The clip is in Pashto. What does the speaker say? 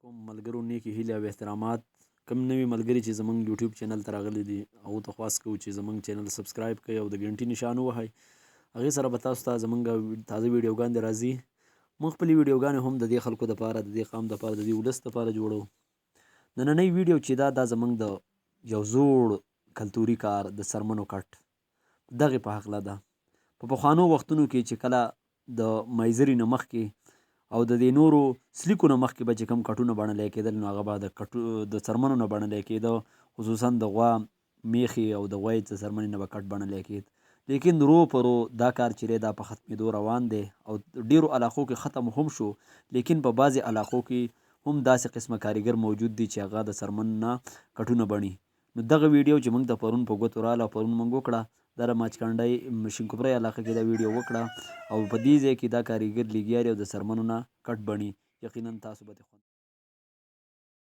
کوم ملګرو نیکې هیلې او احترامات. کوم نوي ملګري چې زمونږ یوټیوب چینل ته راغلي دي، هغو ته خواست کوو چې زمونږ چینل سبسکرایب کړئ او د ګنټي نشان ووهئ. هغې سره به تاسو ته زمونږ تازه ویډیوګانې راځي. موږ خپلې ویډیوګانې هم د دې خلکو دپاره، د دې قام دپاره، د دې ولس دپاره جوړو. نننۍ ویډیو چې دا زمونږ د یو زوړ کلتوري کار د څرمنو کټ دغې په هکله ده. په پخوانو وختونو کې چې کله د مایزري نه مخکې او د دې نورو سلیکو نه مخکې به چې کوم کټونه بڼلی کېدل، نو هغه به د کټو د څرمنو نه بڼلی کېده، خصوصا د غوا میخې او د غوی د څرمنې نه به کټ بڼلی کېد. لیکن رو په رو دا کار چې دی دا په ختمېدو روان دی او ډېرو علاقو کې ختم هم شو، لیکن په بعضې علاقو کې هم داسې قسمه کاریګر موجود دي چې هغه د څرمن نه کټونه بڼي. نو دغه ویډیو چې موږ ته پرون په ګوتو راله او پرون موږ وکړه، دا د ماچکنډۍ شینکوپرۍ علاقه کې دا ویډیو وکړه او په دې ځای کې دا کاریګر لګیا دی او د څرمنو نه کټ بڼي. یقینا تاسو به ترې خوند